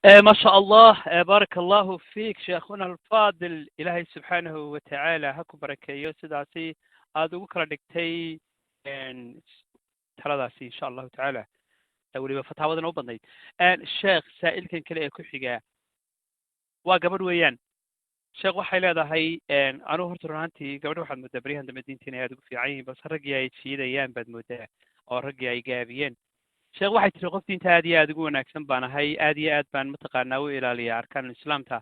ما شاء الله، بارك الله فيك شيخنا الفاضل. Ilaahay subxaanahu watacaala ha ku barakeeyo sidaasi aada ugu kala dhigtay taladaasi, insha Allahu tacaala, weliba fataawadana u badnayd. Sheekh, saa'ilkan kale ee ku xiga waa gabadh weeyaan. Sheekh, waxay leedahay, anugu horta run ahaantii gabadha waxaad moodaa baryahan dambe diinta inay aada ugu fiican yihiin, balse raggii ay jiidayaan baad moodaa oo raggii ay gaabiyeen. Sheekh, waxay tiri, qof diinta aad iyo aad ugu wanaagsan baan ahay, aad iyo aad baan mataqaanaa u ilaaliyaa arkaanulislaamta.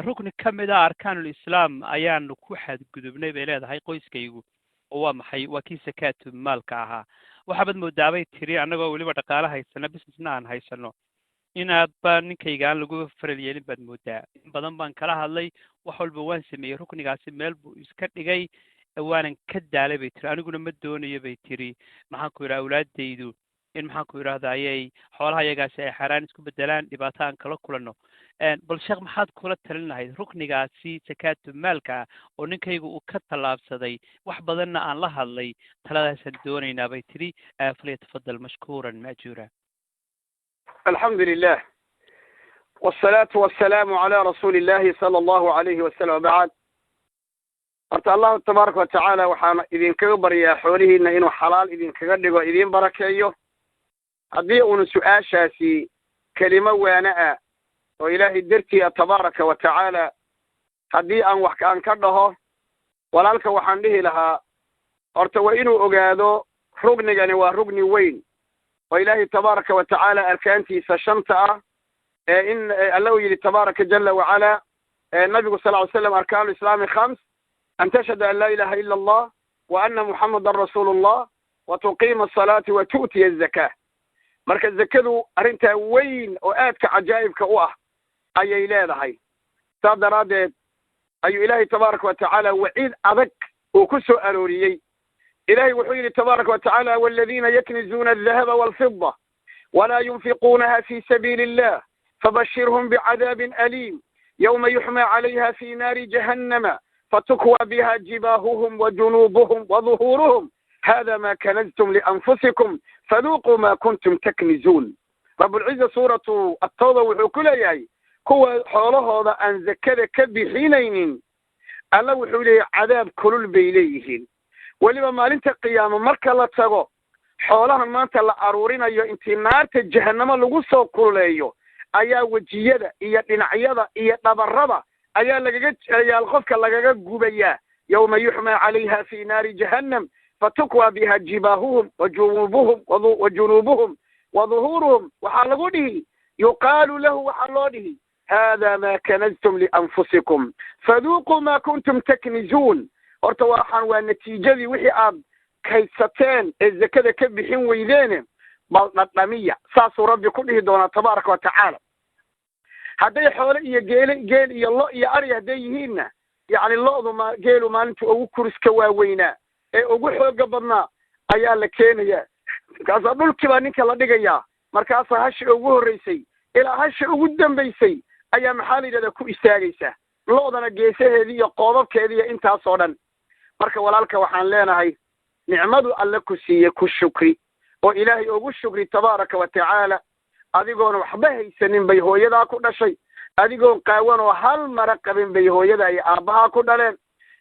Rukni ka mid a arkaanulislaam ayaanu ku xadgudubnay, bay leedahay, qoyskaygu. Oo waa maxay? Waa kii sakaatu maalka ahaa. Waxaabad moodaa, bay tiri, annagoo weliba dhaqaale haysano, businessna aan haysano, inaadba ninkayga aan lagu faral yeelin baad moodaa. In badan baan kala hadlay, wax walba waan sameeyey, ruknigaasi meel buu iska dhigay, waanan ka daalay, bay tiri. Aniguna ma doonayo, bay tiri, maxaan ku yidhaha, awlaaddaydu in, maxaan ku yidhahda, ayay xoolaha iyagaasi ay xaaraan isku bedelaan, dhibaato aan kala kulanno. Bal sheekh, maxaad kula talin lahayd ruknigaasi sakaatu maalka ah oo ninkaygu uu ka tallaabsaday, wax badanna aan la hadlay? Taladaasaan doonaynaa, bay tidhi. فليتفضل مشكورا مأجورا. الحمد لله والصلاة والسلام على رسول الله صلى الله عليه وسلم، وبعد. Horta Allahu tabaaraka watacaala waxaan idinkaga baryaa xoolihiina inuu xalaal idinkaga dhigo, idiin barakeeyo. Haddii uuna su-aashaasi kelimo waana ah oo Ilaahay dartii a tabaaraka wa tacaala, haddii aan wax aan ka dhaho, walaalka waxaan dhihi lahaa, horta waa inuu ogaado ruknigani waa rugni weyn oo Ilaahay tabaaraka wa tacaala arkaantiisa shanta ah ee in Alla uu yidhi tabaaraka jala wacala, nabigu sal ly slam: أركان الإسلام خمس، أن تشهد أن لا إله إلا الله وأن محمدا رسول الله وتقيم الصلاة وتؤتي الزكاة. Marka zakadu arrintaa weyn oo aadka cajaa'ibka u ah ayay leedahay. Saas daraaddeed ayuu Ilaahay tabaaraka wa tacaala waciid adag uu ku soo arooriyey. Ilahay wuxuu yidhi tabaaraka wa tacaala: والذين يكنزون الذهب والفضة ولا ينفقونها في سبيل الله فبشرهم بعذاب أليم يوم يحمى عليها في نار جهنم فتكوى بها جباههم وجنوبهم وظهورهم هذا ما كنزتم لأنفسكم فذوقوا ما كنتم تكنزون. رب العزة suuratu Attawba wuxuu ku leeyahay, kuwa xoolahooda aan zakada ka bixinaynin, Alla wuxuu leeyahay cadaab kulul bay leeyihiin. Weliba maalinta qiyaamo marka la tago, xoolahan maanta la aruurinayo intii naarta jahanamo lagu soo kululeeyo ayaa wejiyada iyo dhinacyada iyo dhabarrada ayaa lagaga ayaa qofka lagaga gubayaa. يوم يحمى عليها في نار جهنم فتكوى بها جباههم وجنوبهم وجنوبهم وظهورهم. Waxaa lagu dhihi, يقال له, waxaa loo dhihi: هذا ما كنزتم لأنفسكم فذوقوا ما كنتم تكنزون. Horta waxaan waa natiijadii wixii aad kaydsateen ee zakada ka bixin weydeene, bal dhadhamiya, saasuu Rabbi ku dhihi doonaa tabaaraka wa tacaala. Hadday xoole iyo geele, geel iyo lo iyo ari hadday yihiinna, yacni lo'du ma geelu maalinta ugu kuriska waaweynaa ee ugu xooga badnaa ayaa la keenayaa. Markaasaa dhulkii baa ninka la dhigayaa, markaasaa hashi ugu horreysay ilaa hashi ugu dambaysay ayaa, maxaa la yidhahdaa, ku istaagaysa, lo'dana geesaheedii iyo qoobabkeedii iyo intaasoo dhan. Marka walaalka waxaan leenahay, nicmadu Alle ku siiye ku shukri oo Ilaahay ugu shukri tabaaraka wa tacaala. Adigoona waxba haysanin bay hooyadaa ku dhashay, adigoon qaawan oo hal mara qabin bay hooyada iyo aabbahaa ku dhaleen.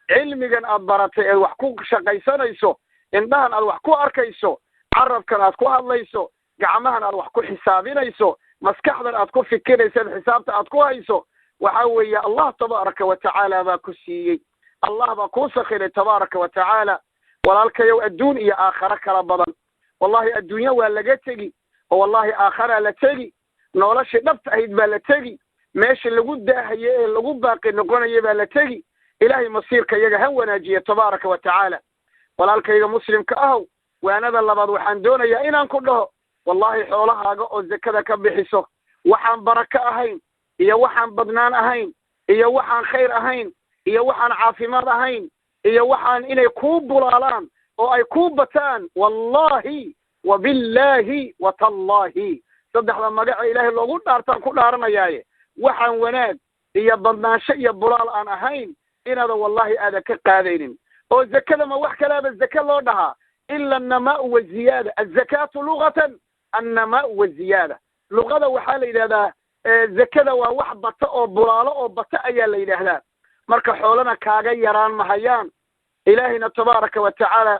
Cilmigan aad baratay eed wax ku shaqaysanayso, indhahan aad wax ku arkayso, carabkan aad ku hadlayso, gacmahan aad wax ku xisaabinayso, maskaxdan aad ku fikirayso, xisaabta aad ku hayso, waxa weeye Allah tabaaraka wa tacaala baa ku siiyey, Allah baa kuu sakhiray tabaaraka wa tacaala. Walaalkayow, adduun iyo aakhare kala badan. Wallahi adduunya waa laga tegi oo wallahi aakharaa la tegi, noloshii dhabta ahayd baa la tegi, meesha lagu daahaye ee lagu baaqi noqonaya baa la tegi. Ilaahay masiirka iyaga ha wanaajiya tabaaraka wa tacaala. Walaalkayga muslimka ahow, waanada labaad waxaan doonayaa inaan ku dhaho, wallahi xoolahaaga oo zakada ka bixiso, waxaan barako ahayn iyo waxaan badnaan ahayn iyo waxaan khayr ahayn iyo waxaan caafimaad ahayn iyo waxaan inay kuu bulaalaan oo ay kuu bataan, wallahi وبالله وتالله, saddexda magaca Ilaahay loogu dhaartaan ku dhaaranayaaye, waxaan wanaag iyo badnaansho iyo bulaal aan ahayn inaadan wallahi aadan ka qaadaynin. Oo zakada ma wax kalaaba zake loo dhahaa إلا النماء والزيادة؟ الزكاة لغة النماء والزيادة. Luqada waxaa la yidhahdaa Zakada waa wax bata oo bulaalo oo bata ayaa la yidhaahdaa. Marka xoolana kaaga yaraan mahayaan. Ilaahayna tabaaraka wa tacaala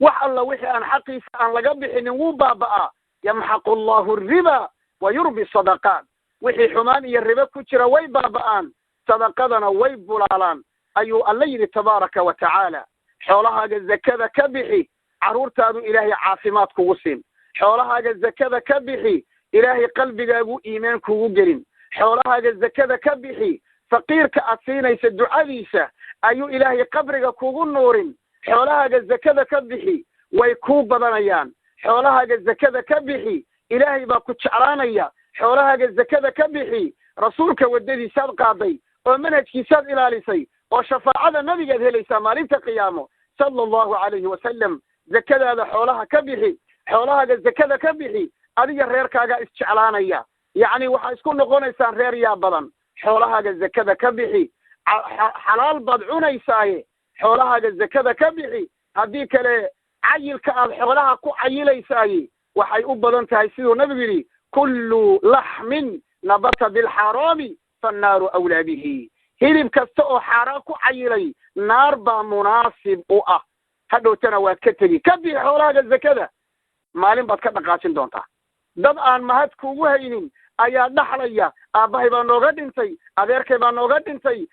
wax alla wixii aan xaqiisa aan laga bixinin wuu baaba'aa. Yamxaqu allahu riba wa yurbi sadaqaat. Wixii xumaan iyo ribo ku jira way baaba'aan, sadaqadana way bulaalaan, ayuu alla yidhi tabaaraka wa tacaala. Xoolahaaga zakada ka bixi, carruurtaadu ilaahay caafimaad kugu siin. Xoolahaaga zakada ka bixi, ilaahay qalbigaagu iimaan kugu gelin. Xoolahaaga zakada ka bixi, faqiirka aad siinaysa ducadiisa ayuu ilaahay qabriga kugu nuurin. Xoolahaaga zakada ka bixi, way kuu badanayaan. Xoolahaaga zakada ka bixi, ilaahay baa ku jeclaanaya. Xoolahaaga zakada ka bixi, rasuulka waddadiisaad qaaday oo manhajkiisaad ilaalisay oo shafaacada nabigaad helaysaa maalinta qiyaamo sala allahu calayhi wasalam. Zakadaada xoolaha ka bixi, xoolahaaga zakada ka bixi, adiga reerkaagaa isjeclaanaya. Yacni waxaa isku noqonaysaan reer yaa badan. Xoolahaaga zakada ka bixi, xalaal baad cunaysaaye. Xoolahaaga zakada ka bixi, haddii kale cayilka aad xoolaha ku cayilaysaaye waxay u badan tahay siduu nabigu yidhi, kullu laxmin nabata bilxaraami fannaaru awlaa bihi. Hilib kasta oo xaaraan ku cayilay naar baa munaasib u ah. Hadhowtana waad ka tegi. Ka bixi xoolahaaga zakada, maalin baad ka dhaqaajin doontaa. Dad aan mahad kuugu haynin ayaa dhaxlaya. Aabbahay baa nooga dhintay, adeerkay baa nooga dhintay,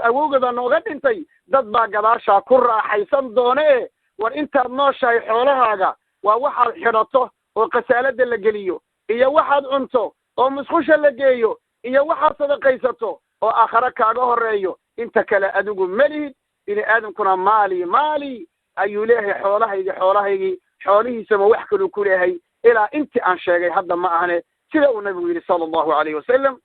awowgay baa nooga dhintay. Dad baa gadaashaa ku raaxaysan doone. E war intaad nooshahay xoolahaaga waa waxaad xidhato oo khasaalada la geliyo, iyo waxaad cunto oo musqusha la geeyo, iyo waxaad sadaqaysato oo aakhare kaaga horeeyo. Inta kale adigu malihid. Bini aadamkuna maali maali ayuu leeyahay, xoolahaygii xoolahaygii, xoolihiisama wax kaluu ku leeyahay ilaa intii aan sheegay hadda ma ahane, sida uu nabigu yidhi sala allahu calayhi wasalam.